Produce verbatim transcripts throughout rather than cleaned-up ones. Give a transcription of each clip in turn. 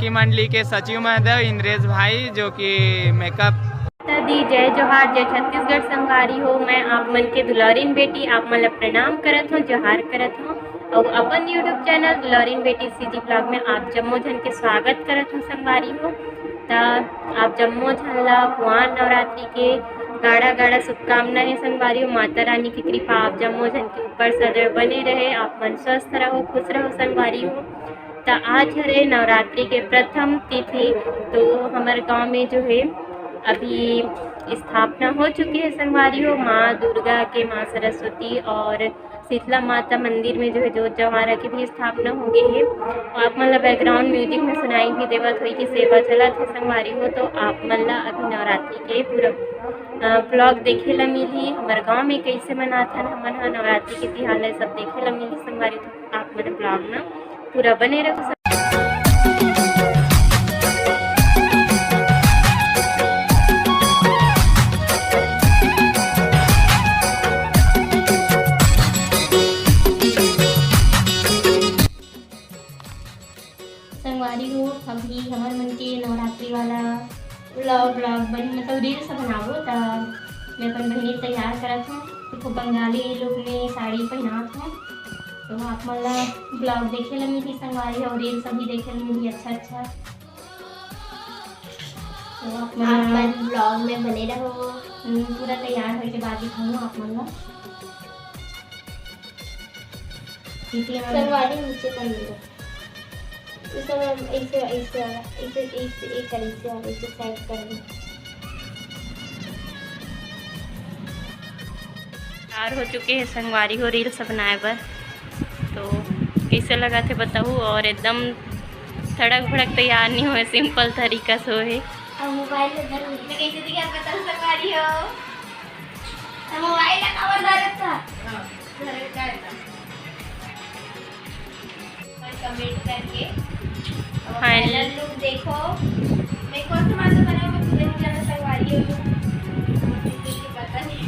की मंडली के सचिव महोदय इंद्रेश भाई, जो कि मेकअप। दी जय जोहार, जय छत्तीसगढ़ संगवारी हो। मैं आप मन के दुलारिन बेटी आप मन ला प्रणाम करत हूँ, जोहार करत हूँ। और अपन YouTube चैनल दुलारिन बेटी सीजी ब्लॉग में आप जम्मो झन के स्वागत करत हूँ संगवारी हो। त आप जम्मो झन ला कुआर नवरात्रि के गाड़ा गाड़ा शुभकामना है संगवारी हो। माता रानी की कृपा आप जम्मो झन के ऊपर सदैव बने रहे। आप मन स्वस्थ रहो, खुश रहो संगवारी हो। त आज हरे नवरात्रि के प्रथम तिथि, तो हमर गांव में जो है अभी स्थापना हो चुकी है संगवारी हो, माँ दुर्गा के, माँ सरस्वती और शीतला माता मंदिर में जो है जोत जवारा की भी स्थापना हो गई है। और आप मन ला बैकग्राउंड म्यूजिक में सुनाई भी देवत होई कि सेवा चलत है संगवारी हो। तो आप मन ला अभी नवरात्रि के पूरा ब्लॉग देखे ला मिलही, हमर गांव में कैसे मनाथन हमन ह नवरात्रि के तिहार ला, सब देखे ला मिलही संगवारी। तो आप मन ब्लॉग में पूरा बने रहो। संगवारी हो, अभी हमर मन के नवरात्रि वाला व्लॉग, व्लॉग बन, मतलब रील्स बनाबो, त मैं अपन बहिनी तैयार करत हूँ। देखो, बंगाली लुक में साड़ी पहनात हूँ, तो आप मन ला व्लॉग देखे ला मिली संगवारी, और रील्स भी देखे ला मिली अच्छा अच्छा। तो आप मन आप ला मन व्लॉग में बने रहो। हम्म, पूरा तैयार होए के बाद दिखाऊँ आप मन ला। संगवारी नीचे कर लो। उस समय ऐसे, ऐसे वाला, ऐसे, ऐसे, एक कर, ऐसे वाला, ऐसे साइड कर लो। तैयार हो चुके हैं संगवारी हो रील्स बनाए बर। तो कैसे लगा थे बताओ, और एकदम तड़क भड़क तैयार नहीं हुए, सिंपल तरीका से हुए। अब मोबाइल में धर, मैं कैसे तैयार बताऊँ संगवारी हो? अब मोबाइल का कवर धरे था। हाँ, धरे का था। कमेंट करके। और हाँ। फाइनल लुक देखो। मैं कौन सा माता बना, मैं पूरे नहीं जाना संगवारी हूँ। मुझे पता नहीं।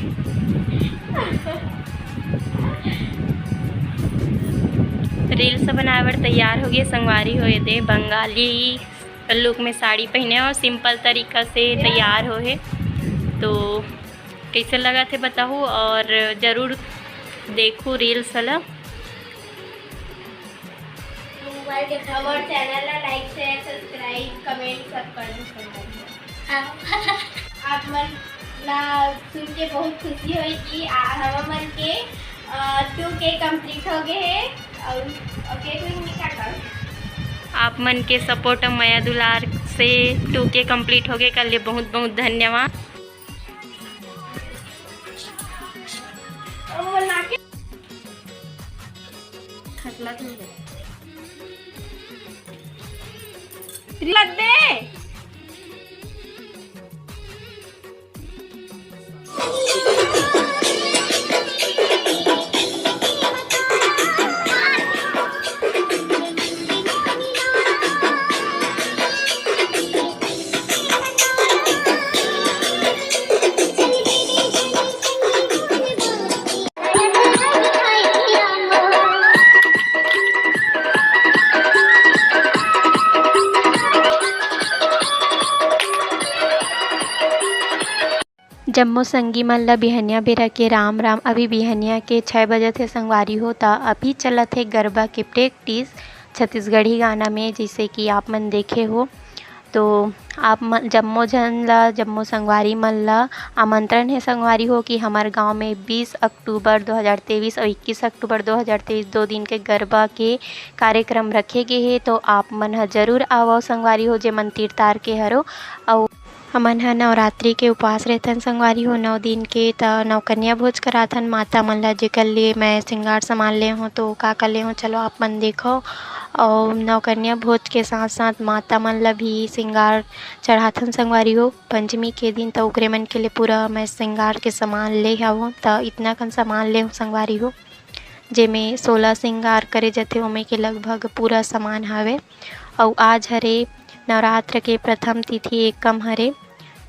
रील्स बनाए बर तैयार हो गए संगवारी हो, ये दे बंगाली लुक में साड़ी पहने और सिंपल तरीका से तैयार हो है। तो कैसे लगा थे बताओ, और जरूर देखो रील्स वाला। मोबाइल के हमर चैनल ला लाइक, शेयर, सब्सक्राइब, कमेंट सब कर दो। हाँ। आप मन ला सुन के बहुत खुशी होई कि आ, हमर मन के, अ, टू के कंप्लीट हो गए है और, और के कोई नहीं काटा। आप मन के सपोर्ट और मया दुलार से टू के कंप्लीट हो गए, कर लिए बहुत बहुत धन्यवाद। ओ, ना के खटला तो है। लग दे। जम्मो संगी मन ल बिहनिया बेरा के राम राम। अभी बिहनिया के छै बजत हे संगवारी हो, त अभी चलत हे गरबा के प्रैक्टिस छत्तीसगढ़ी गाना में, जइसे कि आप मन देखे हो। तो आप मन, जम्मो झन ल, जम्मो संगवारी मन ल आमंत्रण हे संगवारी हो कि हमर गांव में बीस अक्टूबर दो हज़ार तेईस और इक्कीस अक्टूबर दो हज़ार तेईस दो दिन के गरबा के कार्यक्रम रखे गे हे। तो आप मन ह जरूर आवव संगवारी हो, जे मन तीर तार के हरो। अउ हमन ह नवरात्रि के उपवास रहथन संगवारी हो, नौ दिन के, त नवकन्या भोज कराथन माता मन ल, जेकर लिए मैं श्रृंगार सामान ले हूँ। तो का का ले हूँ, चलो आप मन देखो। अउ नवकन्या भोज के साथ साथ माता मन ल भी श्रृंगार चढ़ाथन संगवारी हो पंचमी के दिन, त ओकरे मन के लिए पूरा मैं श्रृंगार के सामान ले हवं। त इतना कन सामान ले हूँ संगवारी हो, जेमे सोलह श्रृंगार करे जथे, ओमे के लगभग पूरा सामान हवे। अउ आज हरे नवरात्र के प्रथम तिथि एकम हरे,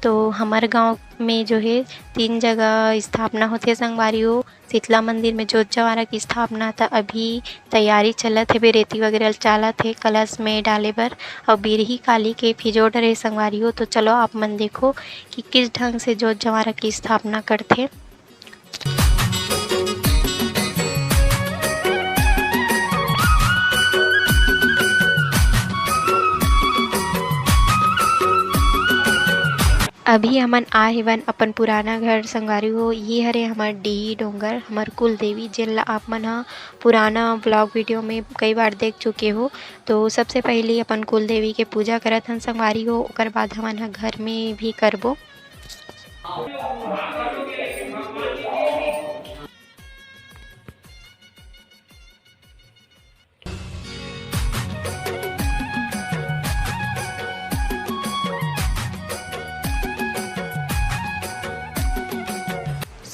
तो हमर गांव में जो है तीन जगह स्थापना होथे संगवारी हो। शीतला मंदिर में जोत जवारा की स्थापना, त अभी तैयारी चलत हे, रेती वगैरह चालत हे कलश में डाले बर, और बिरही काली के फिजोर डरे संगवारी हो। तो चलो आप मन देखो कि किस ढंग से जोत जवारा की स्थापना करथे। अभी हमन आए हेवन अपन पुराना घर संगवारी हो। ये हरे हमर डीही डोंगर, हमर कुल देवी, जेन ला आप मन ह पुराना vlog video में कई बार देख चुके हो। तो सबसे पहले अपन कुल देवी के पूजा करत हन संगवारी हो, ओकर बाद हमन ह घर में भी करबो।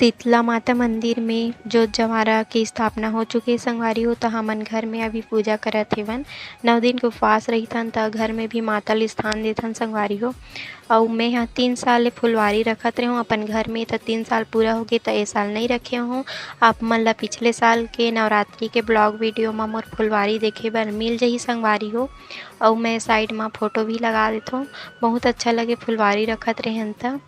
शीतला माता मंदिर में जोत जवारा के स्थापना हो चुके हे संगवारी हो, त हमन घर में अभी पूजा करत हेवन। नौ दिन के उपवास रहिथन, त घर में भी माता ल स्थान देथन संगवारी हो। अउ मैं ह तीन साल ले फुलवारी रखत रेहेंव अपन घर में, त तीन साल पूरा होगे, त ए साल नइ रखे हों। आप मन ल पिछले साल के नवरात्रि के vlog video म मोर फुलवारी देखे बर मिल जही संगवारी हो। अउ मैं side म photo भी लगा देथों। बहुत अच्छा लगे फुलवारी रखत रेहेन त।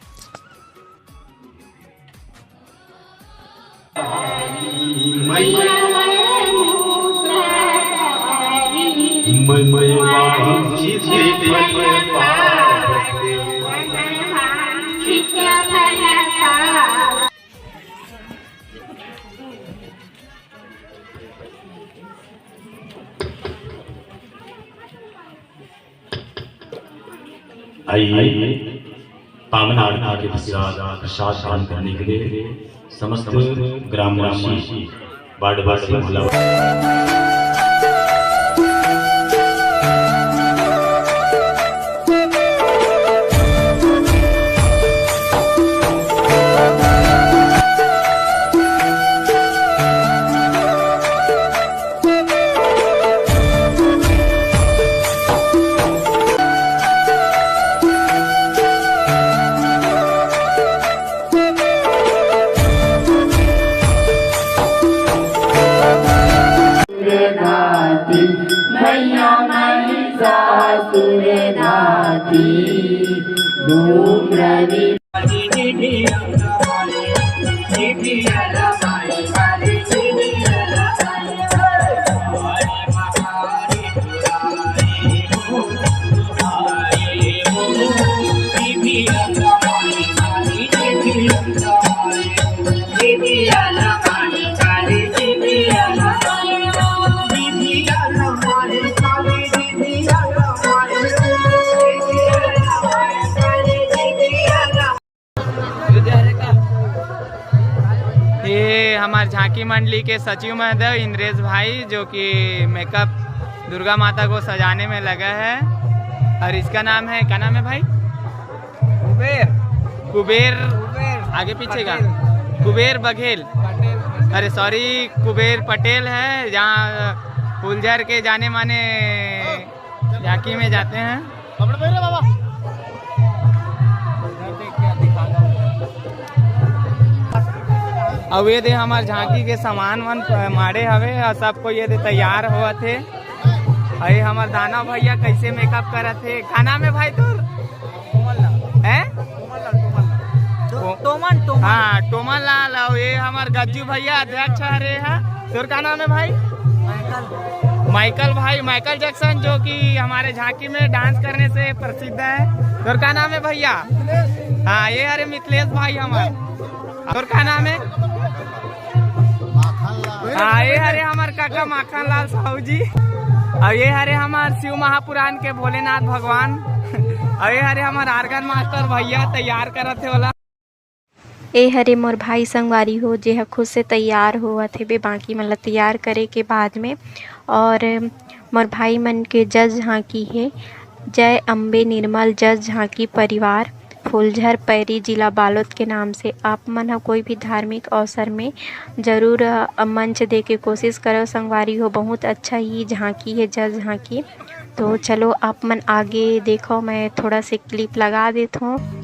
आइए, पावन आरती के पश्चात प्रसाद ग्रहण करने के लिए समस्त ग्रामवासी, वार्डवासी, मोहल्ला ये हमारे झांकी मंडली के सचिव महोदय इंद्रेश भाई, जो कि मेकअप दुर्गा माता को सजाने में लगा है। और इसका नाम है, क्या नाम है भाई? कुबेर। कुबेर। कुबेर आगे पीछे का? पटेल। कुबेर बघेल। पटेल। अरे sorry, कुबेर पटेल है, जहाँ फुलझर के जाने माने झांकी में जाते हैं। अब ये दे हमार झांकी के सामान मन माड़े हवे और सब कोई ये दे तैयार होवत हे। अरे हमार दानव भैया कैसे मेकअप करत हे। का नाम है भाई तोर? हैं? तो-, टोमन, टोमन। हाँ, टोमन लाल। और ये हमार गज्जू भैया अध्यक्ष हरे हा। तोर का नाम है भाई? माइकल। माइकल भाई, माइकल जैक्सन, जो कि हमारे झांकी में डांस करने से प्रसिद्ध है। तोर का नाम है भैया? हाँ, ये हरे मिथिलेश भाई हमार। तोर का नाम है? हाँ, ये हरे हमार काका माखन लाल साहू जी। और ये हरे हमार शिव महापुराण के भोलेनाथ भगवान। और ये हरे हमार organ master भैया तैयार करत हे वाला। ए हरे मोर भाई संगवारी हो, जे ह खुद से तैयार होवत हेबे, बाकी मन ल तैयार करे के बाद में। और मोर भाई मन के जस झांकी हे, जय अम्बे निर्मल जस झांकी परिवार, फुलझर पैरी, जिला बालोद के नाम से। आप मन ह कोई भी धार्मिक अवसर में जरूर, अ, मंच दे के कोशिश करो संगवारी हो। बहुत अच्छा ही झांकी हे, जस झांकी। तो चलो आप मन आगे देखो, मैं थोड़ा से clip लगा देत हूँ।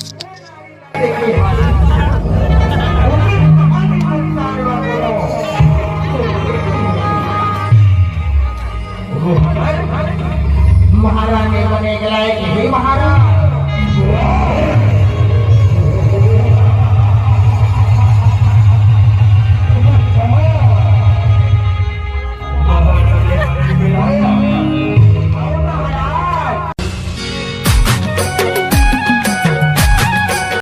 महारानी बने के लायक हे महाराज।